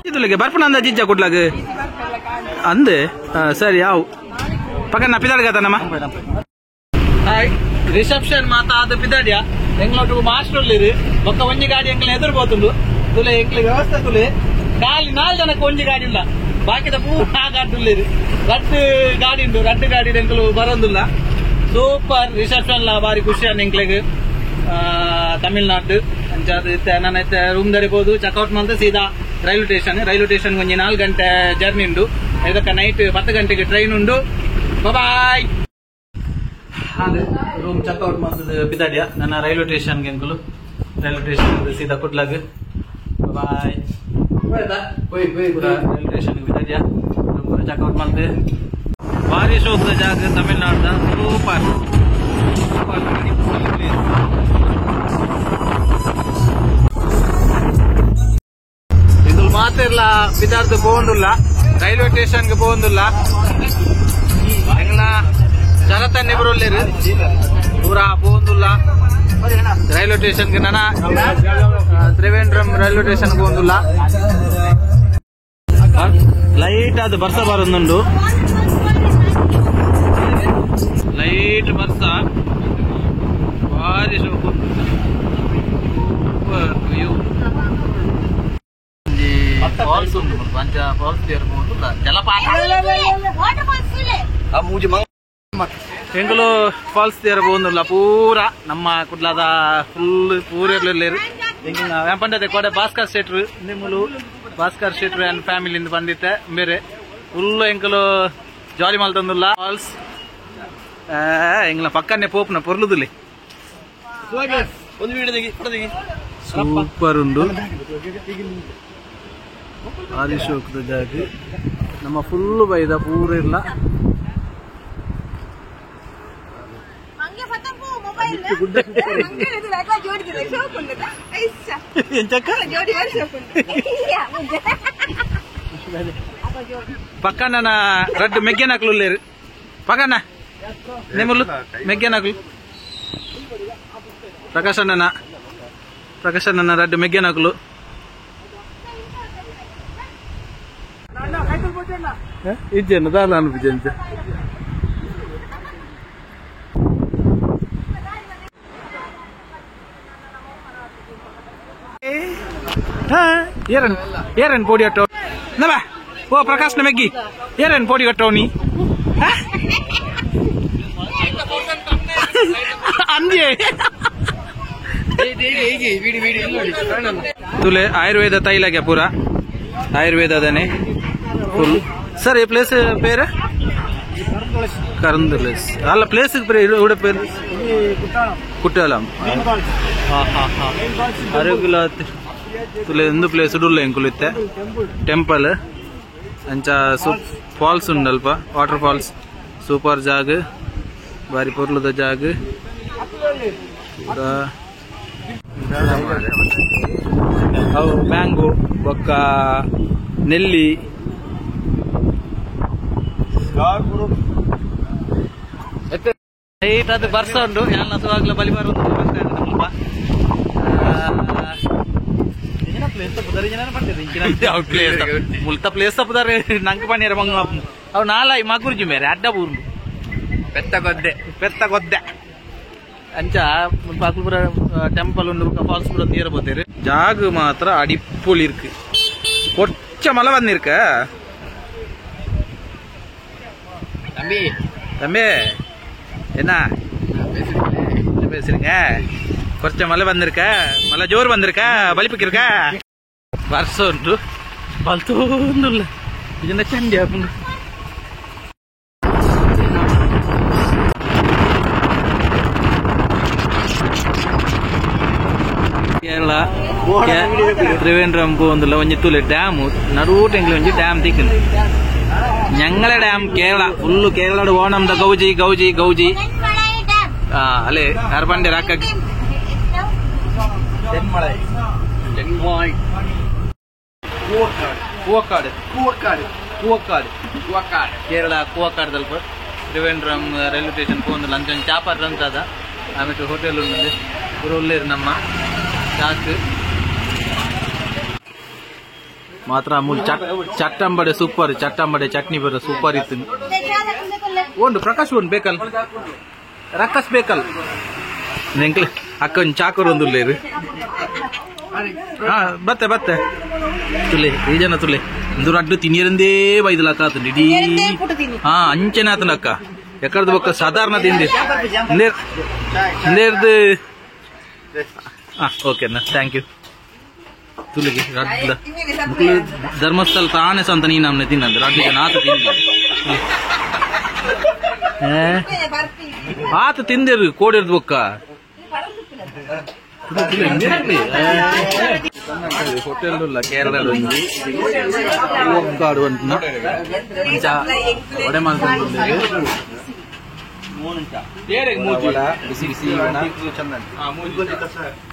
ಇದುಲಗೆ ಬರ್ಪಣ ಅಂದ ಜಿಜ್ಜ ಕುಡ್ಲಾಗ ಅಂದೆ ಸರಿ ಯಾವು ಪಕ್ಕ ಪಿದಾಡ್ಗತ್ತನಮ್ಮ ಹಾಯ್ ರಿಸೆಪ್ಷನ್ ಮಾತಾ ಅದು ಪಿದಾಡ್ಯ ಎಂಗ್ಲೋಟು ಮಾಸ್ಟರ್ ಇರು ಬೊಕ್ಕ ಒಂಜಿ ಗಾಡಿ ಎಂಕ್ಲೆ ಎದುರು ಬೋತುಂಡು ತುಲೆ ಎಂಕ್ಲೆ ವ್ಯವಸ್ಥೆ ತುಲೆ ಖಾಲಿ ನಾಲ್ ಜನಕ್ಕೆ ಒಂಜಿ ಗಾಡಿ ಇಲ್ಲ ಬಾಕಿದ ಪೂರ ಗಾಡಿ ಉಲ್ಲೇರು ರಡ್ಡು ಗಾಡಿ ಉಂಟು ರಡ್ಡು ಗಾಡಿ ಎಂಕಲು ಬರೋದಿಲ್ಲ ಸೂಪರ್ ರಿಸೆಪ್ಷನ್ ಲಾ ಬಾರಿ ಖುಷಿ ಅನ್ನ ಎಂಕ್ಲೆಗ್ ತಮಿಳ್ನಾಡು ಅಂಚಾದ ನಾನು ರೂಮ್ ದಡಿಬೋದು ಚೆಕ್ಔಟ್ ಮಾಡ್ದೆ ಸೀದಾ ರೈಲ್ವೆ ಸ್ಟೇಷನ್ ರೈಲ್ವೆ ಸ್ಟೇಷನ್ ಒಂಜಿ 4 ಗಂಟೆ ಜರ್ನಿ ಉಂಡು ಇದಕ್ಕೆ ನೈಟ್ 10 ಗಂಟೆಗೆ ಟ್ರೈನ್ ಉಂಡು ಬಾಯ್ ರೂಮ್ ಚೆಕ್ಔಟ್ ಮಾಡ್ತದೆ ಪಿದಾಡ್ಯ ನನ್ನ ರೈಲ್ವೆ ಸ್ಟೇಷನ್ಗೆ ಅಂಕಲು ರೈಲ್ವೆ ಸ್ಟೇಷನ್ ಸೀದಾ ಕುಡ್ಲಾಗ್ ಬಾಯ್ ರೈಲ್ವೆ ಸ್ಟೇಷನ್ ಪಿದಾಡ್ಯ ರೂಮ್ ಚೆಕ್ಔಟ್ ಮಾಡ್ದೆ ಭಾರಿ ಶೋಕದ ಜಾಗ ತಮಿಳ್ನಾಡ್ದ ಸೂಪರ್ ಸೂಪರ್ ಇದು ಮಾತಿರ್ಲ ಪಿದಾರ್ದು ಪೋಂದುಲ್ಲ ರೈಲ್ವೆ ಸ್ಟೇಷನ್ಗೆ ಪೋಂದುಲ್ಲ ಎಂಗ್ಲ ಶರತನ್ನೆ ಬರೋಲ್ಲೇರು ಪೂರಾ ಪೋಂದುಲ್ಲ ರೈಲ್ವೆ ಸ್ಟೇಷನ್ಗೆ ನನ ತ್ರಿವೇಂದ್ರಂ ರೈಲ್ವೆ ಸ್ಟೇಷನ್ ಪೋಂದುಲ್ಲ ಲೈಟ್ ಅದು ಬರ್ಸ ಬರೋದುಂಡು ಲೈಟ್ ಬರ್ಸ ಭಾರಿ ಶೋಕು ಸೂಪರ್ ವ್ಯೂ ಫಾಲ್ಸ್ ಉಂಟು ಪಂಚ ಫಾಲ್ಸ್ ಉಂಟು ಜಲಪಾತ ಎಂಕುಲು ಫಾಲ್ಸ್ ತೇರಬಹುದಿಲ್ಲ ಪೂರ ನಮ್ಮ ಕುಡ್ಲಾದ ಫುಲ್ ಪೂರ ಇರ್ಲಿಲ್ಲ ಪಂಡತೆ ಕೋಡೆ ಭಾಸ್ಕರ್ ಶೆಟ್ರು ನಿಮ್ಮಲು ಭಾಸ್ಕರ್ ಶೆಟ್ರು ಅಂಡ್ ಫ್ಯಾಮಿಲಿ ಬಂದಿತ್ತೆ ಬೇರೆ ಫುಲ್ ಎಂಕುಲು ಜಾಲಿ ಮಲ್ತೊಂದುಲ್ಲ ಫಾಲ್ಸ್ ಎಂಗ್ಲ ಪಕ್ಕನೆ ಪೋಪ್ನ ಪೊರ್ಲುದುಲೆ ಸೂಪರ್ ಉಂಡು ಆದಿಶೋಕದ ಜಾಗ ನಮ್ಮ ಫುಲ್ ಬೈದ ಪೂರ ಇಲ್ಲ ಪಕ್ಕನ ರಡ್ಡು ಮೆಗ್ಗೆನಾಕ್ಲು ಉಲ್ಲೇರು ಪಕ್ಕನ ನಿಮ್ಮಲ್ಲು ಮೆಗ್ಗೆನಾಕ್ಲು ಪ್ರಕಾಶ್ ಅಣ್ಣನ ಪ್ರಕಾಶ್ ಅಣ್ಣನ ರಡ್ಡು ಮೆಗ್ಗೆನಾಕ್ಲು ಇಜ್ಜೆನ ದಾಲ ಅನ್ಪಿಜಂಚ ಏರನ್ ಏರನ್ ಪೋಡಿ ಅಟ್ಟೋ ನಬಾ ಓ ಪ್ರಕಾಶ್ ನ ಮೆಗ್ಗಿ ಏರನ್ ಪೋಡಿ ಕಟ್ಟೋ ನೀ ಅಂದ್ಯೆ ತುಲೆ ಆಯುರ್ವೇದ ತೈಲಾಗ್ಯ ಪೂರ ಆಯುರ್ವೇದನೇ ಫುಲ್ ಸರ್ ಈ ಪ್ಲೇಸ್ പേര് ಕರಂದುಲೇಸ್ ಅಲ್ಲ ಪ್ಲೇಸ್ ഇവിടെ പേര് ಕುಟ್ಟಾಲಂ ಅರುಗುಲ ತುಲೆ ಒಂದು ಪ್ಲೇಸ್ ಉಡುಲ್ಲ ಎಂಕುಲಿತ್ತೆ ಟೆಂಪಲ್ ಅಂಚ ಫಾಲ್ಸ್ ಉಂಡಲ್ಪ ವಾಟರ್ ಫಾಲ್ಸ್ ಸೂಪರ್ ಜಾಗ್ ಬಾರಿ ಪೊರ್ಲುದ ಜಾಗ್ ಅವು ಮ್ಯಾಂಗೋ ಬೊಕ್ಕ ನೆಲ್ಲಿ ಅದು ಬರ್ಸ ಉಂಡು ಯಾನ್ ಹಸುವಾಗ್ಲ ಬಲಿ ಬರುವುದು ಮುಲ್ತ ಪ್ಲೇಸ್ ತಪ್ಪುದಾರೆ ನಂಗೆ ಪಣ್ಣೀರ ಮಂಗ ಅವು ನಾಲಾಯಿ ಮಗುರ್ಜಿ ಮೇರೆ ಅಡ್ಡ ಬೂರ್ನು ಪೆತ್ತ ಗೊದ್ದೆ ಪೆತ್ತ ಗೊದ್ದೆ ಅಂಚ ಮುಲ್ಪ ಅಕುಲ್ಪುರ ಟೆಂಪಲ್ ಉಂಡು ಫಾಲ್ಸ್ ಪೂರ ತೀರ போத்தேரு ಜಾಗ ಮಾತ್ರ ಅಡಿಪೊಲಿ ಇருக்கு கொச்ச மழை வந்திருக்க தம்பி தம்பி என்ன பேசுறீங்க கொஞ்சம் மழை வந்திருக்க மழை ஜோர் வந்திருக்க வலிப்புக்கு இருக்க வருஷம் உண்டு பல்தோந்துள்ள இது சண்டி ஆப்புண்டு ಕೇರಳ ತ್ರಿವೇಂದ್ರಂ ಒಂದುಲ್ಲ ಒಂಜಿ ತೂಲೆ ಡ್ಯಾಮ್ ನಡುಟು ಎಂಕ್ಲೆ ಒಂಜಿ ಡ್ಯಾಮ್ ತಿಕ್ಕುಂಡು ഞങ്ങളെ ഡാം കേരള ഫുള്ള് കേരളോട് ഓണം the ഗൗജി ഗൗജി ഗൗജി അല്ലേ അർബന്റെ രാക്ക കൂവക്കാട് കൂവക്കാട് കൂവക്കാട് കൂവക്കാട് കേരള കൂവക്കാട് തൽಪ ತ್ರಿವೇಂದ್ರಂ ರೈಲ್ವೆ ಸ್ಟೇಷನ್ ಪೋಂದುಲ್ಲ ಅಂಚ ಒಂಜಿ ಚಾಪರ್ ರಂತಾದ ಆಮೇಲೆ ಹೋಟೆಲ್ ಉಂಡು ಪೂರ ಉಲ್ಲೇರು ನಮ್ಮ ಚಾಕ್ ಮಾತ್ರ ಮೂಲು ಚಟ್ಟಂಬಡೆ ಸೂಪರ್ ಚಟ್ಟಂಬಡೆ ಚಟ್ನಿ ಬರ ಸೂಪರ್ ಇತ್ತು ಒಂದು ಪ್ರಕಾಶ್ ಒಂದು ಬೇಕಲ್ ರಕ್ಕಸ್ ಬೇಕಲ್ ನೆಂಕ್ಲೆ ಅಕ್ಕ ಒಂದು ಚಾಕರ್ ಒಂದು ಉಲ್ಲೇರು ಹಾ ಬತ್ತೆ ಬತ್ತೆ ತುಲೆ ಈ ಜನ ತುಲೆ ಒಂದು ರಡ್ಡು ತಿನ್ನಿರಂದೇ ಬೈದಲ ಅಕ್ಕ ಆತಂಡು ಇಡೀ ಹಾ ಅಂಚನೆ ಆತನ ಅಕ್ಕ ಎಕ್ಕಡ್ದು ಬೊಕ್ಕ ಸಾಧಾರಣ ತಿಂದಿ ಇಂದೇರ್ದು ಹಾ ಓಕೆ ಅಣ್ಣ thank you ತುಲಿಗೆ ರಡ್ಲ ಧರ್ಮಸ್ಥಳ ತಾನೇ ಸ್ವಂತ ನೀನು ನಮ್ಮನೆ ತಿನ್ನಂದು ರಡ್ಡು ಜನ ಆತ ತಿಂದಿ ಆತ ತಿಂದಿರು ಕೋಡಿರ್ದು ಬೊಕ್ಕ ಹೋಟೆಲ್ ಉಲ್ಲ ಕೇರಳ ಒಂಜಿ ಕಾಡು ಅಂಚ ವಡೆ ಮಲ್ತೊಂದುಲ್ಲೆರ್ ಬಿಸಿ ಬಿಸಿ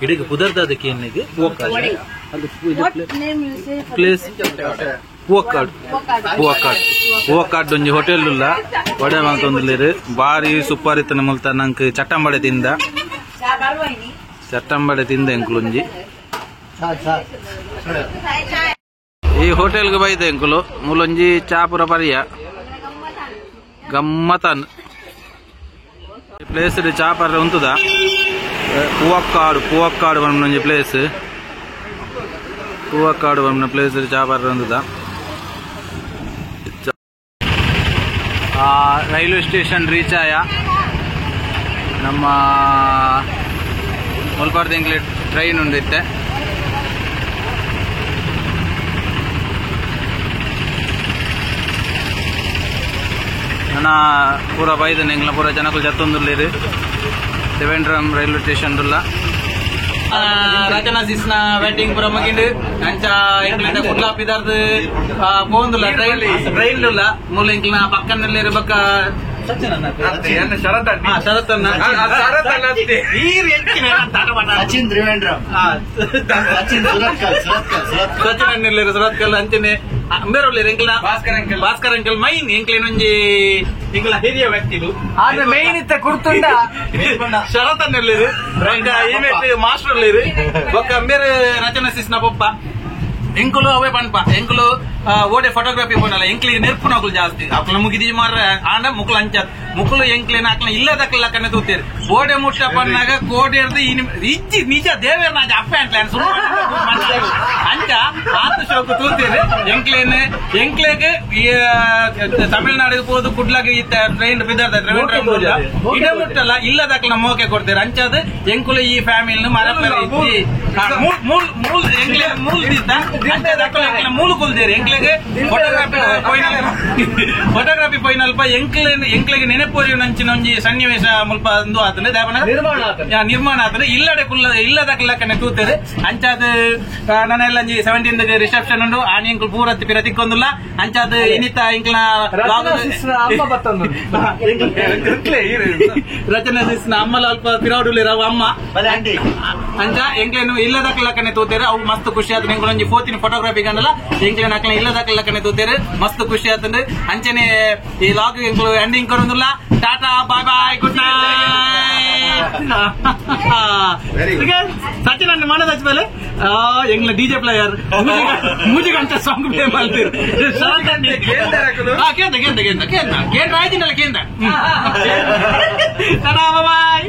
ಇಡೀ ಪುದರ್ದಾದ ಕೇನ್ಗೆ ಪ್ಲೇಸ್ ಪೂವಕ್ಕಾಡು ಪೂವಕ್ಕಾಡು ಪೂವಕ್ಕಾಡು ಒಂಜಿ ಹೋಟೆಲ್ ಉಲ್ಲ ವಡೆ ಮಲ್ತೊಂದುಲ್ಲೆರ್ ಬಾರಿ ಸೂಪರ್ ಇತ್ತನ ಮುಲ್ತ ನಂಕ್ ಚಟ್ಟಂಬಡೆ ತಿಂದ ಚಟ್ಟಂಬಡೆ ತಿಂದ ಎಂಕುಲುಂಜಿ ಈ ಹೋಟೆಲ್ಗೆ ಬೈದ ಎಂಕುಲು ಮೂಲೊಂಜಿ ಚಾಪುರ ಪರಿಯ ಗಮ್ಮತನ್ ಪ್ಲೇಸ್ ಚಾಪರ ಉಂತುದ ಪೂವಕ್ಕಾಡು ಪೂವಕ್ಕಾಡು ಪನ್ಪುನ ಪ್ಲೇಸ್ ಪೂವಕ್ಕಾಡು ಪನ್ಪುನ ಪ್ಲೇಸ್ ಚಾಪರ ಉಂತುದ ರೈಲ್ವೆ ಸ್ಟೇಷನ್ ರೀಚ್ ಆಯ ನಮ್ಮ ಮುಲ್ಪಾರ್ದಿಂಗ್ಲೆ ಟ್ರೈನ್ ಉಂಡಿತ್ತೆ ನನ್ನ ನನ ಪೂರ ಬೈದನೆ ಎಂಗ್ಲ ಪೂರ ಜನಕುಲು ಜತ್ತೊಂದುಲ್ಲೆರ್ ತ್ರಿವೇಂದ್ರಂ ರೈಲ್ವೆ ಸ್ಟೇಷನ್ ಡುಲ್ಲ ರಚನಾ ಸಿಸ್ನ ವೆಡ್ಡಿಂಗ್ ಪೂರ ಮುಗಿಂಡ್ ಅಂಚ ಎಂಕ್ಲಿನ ಕುಡ್ಲ ಪಿದಾರ್ದ್ ಪೋಂದುಲ್ಲ ಟ್ರೈನ್ ಟ್ರೈನ್ ಡುಲ್ಲ ಮೂಲ ಎಂಕ್ಲಿನ ಪಕ್ಕನಲ್ಲೆರ್ ಬೊಕ್ಕ ಶರತ್ ಅಣ್ಣ ಸಚಿನ್ ತ್ರಿವೇಂದ್ರಂ ಸಚಿನ್ ಸುರತ್ಕಲ್ ಸುರತ್ಕಲ್ ಸುರತ್ಕಲ್ ಸಚಿನ್ ಅಣ್ಣೆಲ್ಲೆರ್ ಸುರತ್ಕಲ್ ಅಂಚನೆ ಅಂಬೇರೊಲ್ಲೆರ್ ಎಂಕ್ಲ Bhaskar uncle Bhaskar uncle main ಎಂಕ್ಲಿನ ಒಂಜಿ ಎಂಕ್ಲ ಹಿರಿಯ ವ್ಯಕ್ತಿಲು ಆದ್ರೆ ಮೈನ್ ಇತ್ತ ಕುರ್ತುಂಡ ಶರತ್ ಅಣ್ಣೆಲ್ಲೆರ್ ಅಂಕ ಈಮೆಟ್ ಮಾಸ್ಟರ್ ಉಲ್ಲೆರ್ ಬೊಕ್ಕ ಅಂಬೇರ್ ರಚನಾ ಸಿಸ್ನ ಪೊಪ್ಪ ಎಂಕುಲು ಅವೇ ಪನ್ಪ ಎಂಕುಲು ಓಡೆ ಫೋಟೋಗ್ರಫಿ ಪೋನಲ್ಲ ಎಂಕ್ಲಿ ನೆರ್ಪುನಕುಲು ಜಾಸ್ತಿ ಅಕ್ಲ ಮುಗಿದಿ ಮಾರ ಆಂಡ ಮುಕ್ಲು ಅಂಚ ಮುಕ್ಲು ಎಂಕ್ಲಿನ ಅಕ್ಲ ಇಲ್ಲದಕ್ಲ ಕಣ್ಣೆ ತೂತೇರು ಓಡೆ ಮುಟ್ಟ ಪನ್ನಾಗ ಕೋಡೆ ಇಜ್ಜಿ ನಿಜ ದೇವೇರ್ ನಾಜ ಅಪ್ಪೆ ಅಂಟ್ಲೆ ಅಂಚ ಆತ ಶೋಕು ತೂತೇರು ಎಂಕ್ಲೇನ್ ಎಂಕ್ಲೇಗ್ ತಮಿಳ್ನಾಡಿಗೆ ಪೋದು ಕುಡ್ಲಾಗ ಈ ಟ್ರೈನ್ ಬಿದ್ದಾರ್ದ ಇಡ ಮುಟ್ಟಲ್ಲ ಇಲ್ಲದಕ್ಲ ಮೋಕೆ ಕೊಡ್ತೇವೆ ಅಂಚಾದ ಎಂಕುಲು ಈ ಫ್ಯಾಮಿಲಿ ಮರಪರ ಇಜ್ಜಿ ಮೂಲ್ ಮೂಲ್ ಎಂಕ್ಲೆ ಮೂಲ್ ದಿತ್ತ ಮೂಲು ಕುಲ್ದೇರಿ ಎಂಕ್ಲೆಗ್ ಫೋಟೋಗ್ರಫಿ ಫೋಟೋಗ್ರಫಿ ಪೋಯಿನಲ್ಪ ಎಂಕ್ಲೆ ಎಂಕ್ಲೆಗ್ ನೆನಪೋರಿ ನಂಚಿನ ಒಂಜಿ ಸನ್ನಿವೇಶ ಮುಲ್ಪ ಅಂದು ಆತಂದೆ ನಿರ್ಮಾಣ ಆತಂದೆ ಇಲ್ಲಡೆ ಕುಲ್ಲ ಇಲ್ಲದಕ್ಲಕ್ಕನೆ ತೂತೇರು ಅಂಚಾದ ನನ್ನೆಲ್ಲ ಒಂಜಿ 17 ರಿಸೆಪ್ಷನ್ ಉಂಡು ಆನಿ ಎಂಕುಲು ಪೂರ ಪಿರ ತಿಕ್ಕೊಂದುಲ್ಲ ಅಂಚಾದ ಇನಿತ ಎಂಕ್ಲ ರಚನಾ ಸಿಸ್ನ ಅಮ್ಮಲ ಅಲ್ಪ ಪಿರೌಡುಲಿರವು ಅಮ್ಮ ಅಂಚ ಎಂಕ್ಲೇನು ಇಲ್ಲದಕ್ಲಕ್ಕನೆ ತೂತೇರು ಅವು ಮಸ್ತ್ ಖುಷಿ ಆತಂದೆ ಎಂಕುಲು ಒಂಜಿ ಫೋತಿನ ಫೋಟೋಗ್ರಫಿ ಕಂಡಲ ಎಂಕ್ಲೇನ ಅಕ್ಲ ಇಲ್ಲದಕ್ಲಕ್ಕನೆ ತೂತೇರು ಮಸ್ತ್ ಖುಷಿ ಆತಂದೆ ಅಂಚನೆ ಈ ಲಾಗ್ ಎಂಕುಲು ending ಕೊರೊಂದುಲ್ಲ. Tata bye bye good night. Sachin ಅಣ್ಣ ಮಾಡ ಸಚಿನ್ ಎಂಗ್ಲ ಡಿಜೆ ಪ್ಲೇಯರ್ ಮೂಜಿ ಗಂಟೆ ಸಾಂಗ್ ಪ್ಲೇ ಮಾಡ್ತೀರಿ. ಕೇಂದ್ರ ಕೇಂದ್ರ ಕೇಂದ್ರ ಕೇಂದ್ರ ಕೇಂದ್ರ ಆಯ್ತಿನಲ್ಲ ಕೇಂದ್ರ. Tata bye.